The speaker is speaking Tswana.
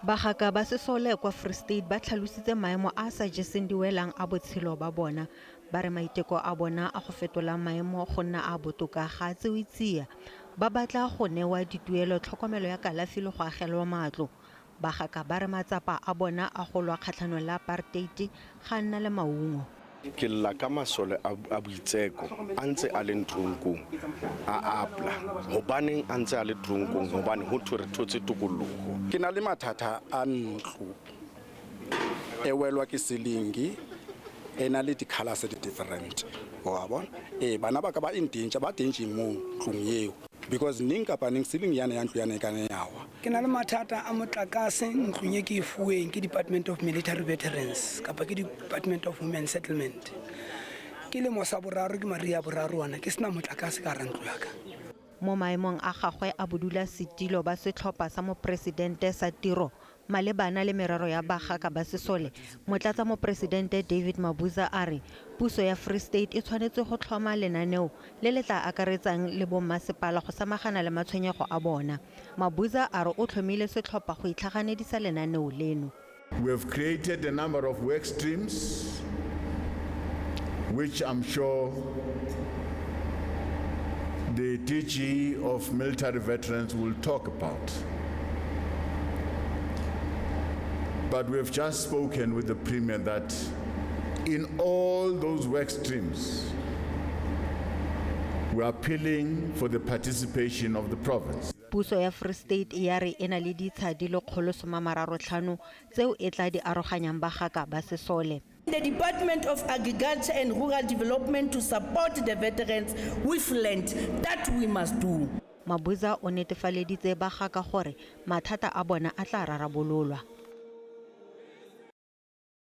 Bagaka ba sesole kwa Free State ba tlhalositse maemo a a sa jeseng diwelang a botshelo ba bona. Ba re maiteko a bona a go fetola maemo go nna a a botoka ga a tsewe tsia. Ba batla go newa dituelo, tlhokomelo ya kalafi le go agelwa matlo. Bagaka ba re matsapa a bona a go lwa kgatlhanong le apartheid ga a nna le maungo. Ke lla ka masole a boitseko a ntse a leng tronkong a apla. Hobaneng a ntse a le tronkong? Hobane ho thwe re thotse tokoloho. Ke na le mathata a ntlo e welwa ke ceiling e na le di-colors di different, wa bona. Ee, bana ba ka ba in danger, ba danger mo ntlong eo because neng kapa neng ceiling yane ya ntlo yane e ka nne ya wa. Ke na le mathata a motlakase ntlong e ke e fuweng ke Department of Military Veterans kapa ke Department of Women Settlement. Ke lemo sa boraro, ke mariha a boraro ana ke sena motlakase ka hara ntlo ya ka. Mo maemong a gagwe a bodulasetilo ba setlhopha sa moporesidente sa tiro malebana le merero ya bagaka ba sesole, motlatsa-moporesidente David Mabuza a re puso ya Free State e tshwanetse go tlhoma lenaneo le le tla akaretsang le bommasepala go samagana le matshwenyego a bona. Mabuza a re o tlhomile setlhopha go itlhaganedisa lenaneo leno. We have created a number of work streams, which I'm sure the DG of Military Veterans will talk about. But we have just spoken with the Premier that in all those work streams, we are appealing for the participation of the province. Puso ya Free State ya re e na le ditsha di le 135 tseo e tla di aroganyang bagaka ba sesole. The Department of Agriculture and Rural Development to support the veterans with land. That we must do. Mabuza o netefaleditse bagaka gore mathata a bona a tla rarabololwa.